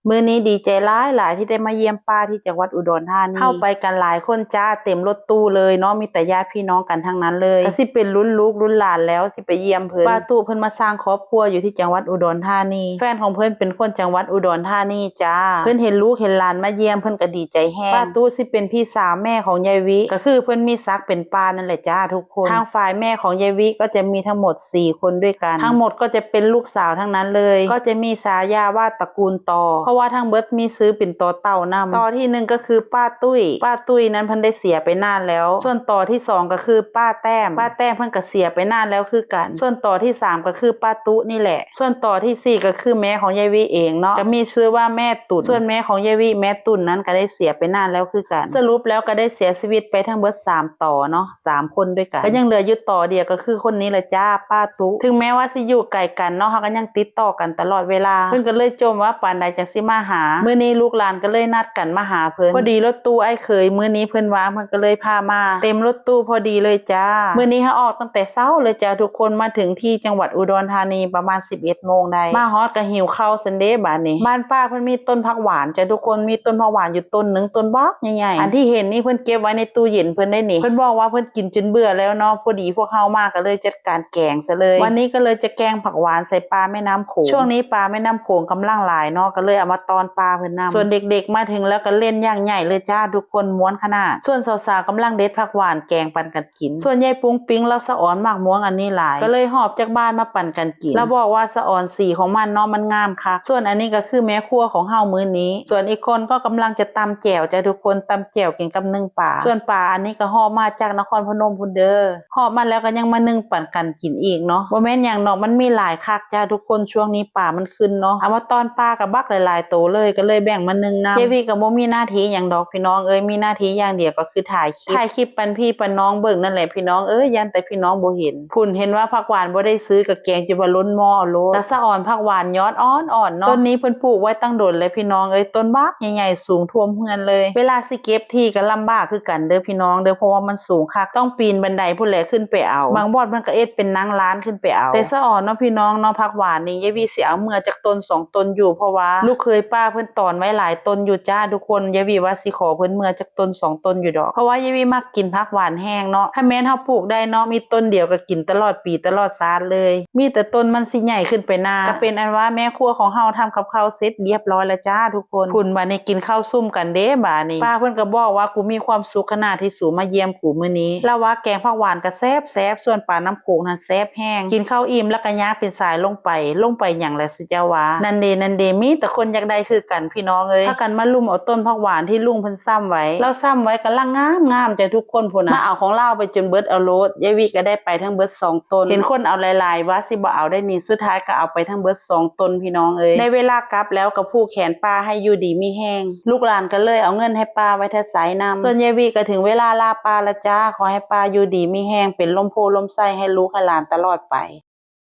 ມື້ນີ້ດີໃຈຫຼາຍໆ ທີ່ໄດ້ມາຢ້ຽມປ້າທີ່ຈັງຫວັດອຸດອນທານີ. ເຮົາໄປກັນຫຼາຍຄົນຈ້າ ເຕັມລົດຕູ້ເລີຍເນາະ ມີແຕ່ຍາດພີ່ນ້ອງກັນທັງນັ້ນເລີຍ ກໍຊິເປັນລຸ້ນລູກລຸ້ນຫຼານແລ້ວ ຊິໄປຢ້ຽມເພິ່ນ. ປ້າຕຸເພິ່ນມາສ້າງຄອບຄົວຢູ່ທີ່ຈັງຫວັດອຸດອນທານີ ແຟນຂອງເພິ່ນເປັນຄົນຈັງຫວັດອຸດອນທານີຈ້າ. ເພິ່ນເຫັນລູກເຫັນຫຼານມາຢ້ຽມ ເພິ່ນກໍດີໃຈແຮງ. ປ້າຕຸຊິເປັນພີ່ສາວແມ່ຂອງຍາຍວິ ກໍຄືເພິ່ນມີສັກເປັນປ້ານັ້ນແຫຼະຈ້າທຸກ ຄົນ. ທາງຝ່າຍແມ່ຂອງຍາຍວິກໍຈະມີທັງໝົດສີ່ຄົນດ້ວຍກັນ ທັງໝົດກໍຈະເປັນລູກສາວທັງນັ້ນເລີຍ ກໍຈະມີສາຍາວ່າຕະກູນຕໍ ເພາະວ່າທັງເບິດມີຊື່ເປັນຕໍເຕົ່ານຳ. ຕໍທີໜຶ່ງກໍຄືປ້າຕຸ້ຍ ປ້າຕຸ້ຍນັ້ນເພິ່ນໄດ້ເສຍໄປນານແລ້ວ. ສ່ວນຕໍທີສອງກໍຄືປ້າແຕ້ມ ປ້າແຕ້ມເພິ່ນກໍເສຍໄປນານແລ້ວຄືກັນ. ສ່ວນຕໍທີສາມກໍຄືປ້າຕຸນີ້ແຫຼະ. ສ່ວນຕໍທີສີ່ກໍຄືແມ່ຂອງຍາຍວິເອງເນາະ ກໍມີຊື່ວ່າແມ່ຕຸນ. ສ່ວນແມ່ຂອງຍາຍວິ ແມ່ຕຸນນັ້ນກໍໄດ້ເສຍໄປນານແລ້ວຄືກັນ. ສະຫຼຸບແລ້ວກໍໄດ້ເສຍຊີວິດໄປທັງເບິດສາມຕໍເນາະ ສາມຄົນດ້ວຍກັນ ກໍຍັງເຫຼືອຢູ່ຕໍດຽວ ກໍຄືຄົນນີ້ແຫຼະຈ້າ ປ້າຕຸ. ເຖິງແມ້ວ່າຊິຢູ່ໄກກັນເນາະ ເຮົາກໍຍັງຕິດຕໍ່ກັນຕະຫຼອດເວລາ. ເພິ່ນກໍເລີຍຈົ່ມວ່າປານໃດຈັ່ງຊິມາຫາ. ມື້ນີ້ລູກຫຼານກໍເລີຍນັດກັນມາຫາເພິ່ນ ພໍດີລົດຕູ້ອ້າຍເຂີຍມື້ນີ້ເພິ່ນວ່າງ ເພິ່ນກໍເລີຍພາມາ ເຕັມລົດຕູ້ພໍດີເລີຍຈ້າ. ມື້ນີ້ເຮົາອອກຕັ້ງແຕ່ເຊົ້າເລີຍຈ້າທຸກຄົນ ມາເຖິງທີ່ຈັງຫວັດອຸດອນທານີປະມານສິບເອັດໂມງໄດ້. ມາຮອດກໍຫິວເຂົ້າຊັ້ນເດ້ບາດນີ້. ບ້ານປ້າເພິ່ນມີຕົ້ນຜັກຫວານຈ້າທຸກຄົນ ມີຕົ້ນຜັກຫວານຢູ່ຕົ້ນໜຶ່ງ ຕົ້ນບັກໃຫຍ່ໆ. ອັນທີ່ເຫັນນີ້ເພິ່ນເກັບໄວ້ໃນຕູ້ເຢັນເພິ່ນໄດ້ນີ້ ເພິ່ນບອກວ່າເພິ່ນກິນຈົນເບື່ອແລ້ວເນາະ ພໍດີພວກເຮົາມາກໍເລີຍຈັດການແກງຊະເລີຍ. ວັນນີ້ກໍເລີຍຈະແກງຜັກຫວານໃສ່ປາແມ່ນ້ຳໂຂງ. ຊ່ວງນີ້ປາແມ່ນ້ຳໂຂງກຳລັງຫຼາຍເນາະ ກໍເລີຍເອົາມາຕ້ອນປ້າເພິ່ນນຳ. ສ່ວນເດັກໆມາເຖິງແລ້ວກໍຫຼິ້ນຢ່າງໃຫຍ່ເລີຍຈ້າທຸກຄົນ ມ່ວນຂະໜາດ. ສ່ວນສາວໆກຳລັງເດັດຜັກຫວານແກງປັນກັນ ກິນ. ສ່ວນຍາຍປຸງປິງລາວສະອອນມັກມ່ວງອັນນີ້ຫຼາຍ ກໍເລີຍຫອບຈາກບ້ານມາປັນກັນກິນ. ລາວບອກວ່າສະອອນສີຂອງມັນເນາະ ມັນງາມຄັກ. ສ່ວນອັນນີ້ກໍຄືແມ່ຄົວຂອງເຮົາມື້ນີ້. ສ່ວນອີກຄົນກໍກຳລັງຈະຕຳແຈ່ວຈ້າທຸກຄົນ ຕຳແຈ່ວກິນກັບໜຶ້ງປາ. ສ່ວນປາອັນນີ້ກໍຫອບມາຈາກນະຄອນພະນົມພຸ້ນເດີ. ຫອບມາແລ້ວກໍຍັງມາໜຶ້ງປັນກັນກິນອີກເນາະ. ບໍ່ແມ່ນຫຍັງດອກ ມັນມີຫຼາຍຄັກຈ້າທຸກຄົນ ຊ່ວງນີ້ປາມັນຂຶ້ນເນາະ. ເອົາມາຕ້ອນປ້າກໍບັກຫຼາຍໆໂຕເລີຍ ກໍເລີຍແບ່ງມາໜຶ້ງນຳ. ຍາຍວິກໍບໍ່ມີໜ້າທີ່ຫຍັງດອກພີ່ນ້ອງເອີຍ ມີໜ້າທີ່ຢ່າງດຽວກໍ ຄືຖ່າຍຄລິບ ຖ່າຍຄລິບປັນພີ່ປັນນ້ອງເບິ່ງນັ້ນແຫຼະພີ່ນ້ອງເອີຍ ຢ້ານແຕ່ພີ່ນ້ອງບໍ່ເຫັນ. ພຸ້ນ ເຫັນວ່າຜັກຫວານບໍ່ໄດ້ຊື້ ກໍແກງຈົນວ່າລົ້ນໝໍ້ເອົາໂລດ. ຕາສະອອນ ຜັກຫວານຍອດອ່ອນໆເນາະ. ຕົ້ນນີ້ເພິ່ນປູກໄວ້ຕັ້ງດົນແລ້ວພີ່ນ້ອງເອີຍ ຕົ້ນບັກໃຫຍ່ໆສູງຖ້ວມເຮືອນເລີຍ. ເວລາຊິເກັບທີ່ກໍລຳບາກຄືກັນເດີພີ່ນ້ອງເດີ ເພາະວ່າມັນສູງຄັກ ຕ້ອງປີນບັນໄດພຸ້ນແຫຼະຂຶ້ນໄປເອົາ. ບາງບ່ອນເພິ່ນກໍເຮັດເປັນນາງລານຂຶ້ນໄປເອົາ. ແຕ່ສະອອນເນາະພີ່ນ້ອງເນາະ ຜັກຫວານນີ້ ຍາຍວິຊິເອົາເມືອຈັກຕົ້ນສອງຕົ້ນຢູ່ ເພາະວ່າລູກເຂຍປ້າເພິ່ນຕອນໄວ້ຫຼາຍຕົ້ນຢູ່ຈ້າທຸກຄົນ. ຍາຍວິວ່າຊິຂໍເພິ່ນເມືອຈັກ ຕົ້ນສອງຕົ້ນຢູ່ດອກ ເພາະວ່າຍາຍວິມັກກິນຜັກຫວານແຫ້ງເນາະ. ຄັນແມ່ນເຮົາປູກໄດ້ເນາະ ມີຕົ້ນດຽວກໍກິນຕະຫຼອດປີຕະຫຼອດຊາດເລີຍ. ມີແຕ່ຕົ້ນມັນຊິໃຫຍ່ຂຶ້ນໄປໜ້າ. ກໍເປັນອັນວ່າແມ່ຄົວຂອງເຮົາທຳກັບເຂົ້າເສັດລຽບຮ້ອຍແລ້ວຈ້າທຸກຄົນ. ພຸ້ນ ບາດນີ້ກິນເຂົ້າຊຸມກັນເດ້ບາດນີ້. ປ້າເພິ່ນກໍບອກວ່າ ກູມີຄວາມສຸກຂະໜາດທີ່ສູມາຢ້ຽມກູມື້ນີ້. ລາວວ່າແກງຜັກຫວານກໍແຊບໆ ສ່ວນປານ້ຳໂຂງຫັ້ນແຊບແຮງ. ກິນເຂົ້າອີ່ມແລ້ວກໍຍ່າງເປັນສາຍລົງໄປ. ລົງໄປຫຍັງລະ ເຈົ້າວ່າ. ນັ້ນເດ ນັ້ນເດ ມີແຕ່ຄົນຢາກໄດ້ຄືກັນພີ່ນ້ອງເອີຍ. ພາກັນມາລຸມເອົາຕົ້ນຜັກຫວານທີ່ລຸງເພິ່ນຊ້ຳໄວ້. ລາວຊ້ຳໄວ້ກຳລັງງາມໆ ເຈົ້າທຸກຄົນພຸ້ນນະ. ມາເອົາຂອງລາວໄປຈົນເບິດເອົາໂລດ. ຍາຍວິກໍໄດ້ໄປທັງເບິດສອງຕົ້ນ. ເຫັນຄົນເອົາຫຼາຍໆ ວ່າຊິບໍ່ເອົາໄດ້ນີ້ ສຸດທ້າຍກໍເອົາໄປທັງເບິດສອງຕົ້ນພີ່ນ້ອງເອີຍ. ໄດ້ເວລາກັບແລ້ວ ກໍຜູກແຂນປ້າໃຫ້ຢູ່ດີມີແຮງ. ລູກຫຼານກໍເລີຍເອົາເງິນໃຫ້ປ້າໄວ້ແທດໄຊນຳ. ສ່ວນຍາຍວິກໍເຖິງເວລາລາປ້າລະຈ້າ. ຂໍໃຫ້ປ້າຢູ່ດີມີແຮງ ເປັນລົມໂພລົມໄຊໃຫ້ລູກໃຫ້ຫຼານຕະຫຼອດໄປ.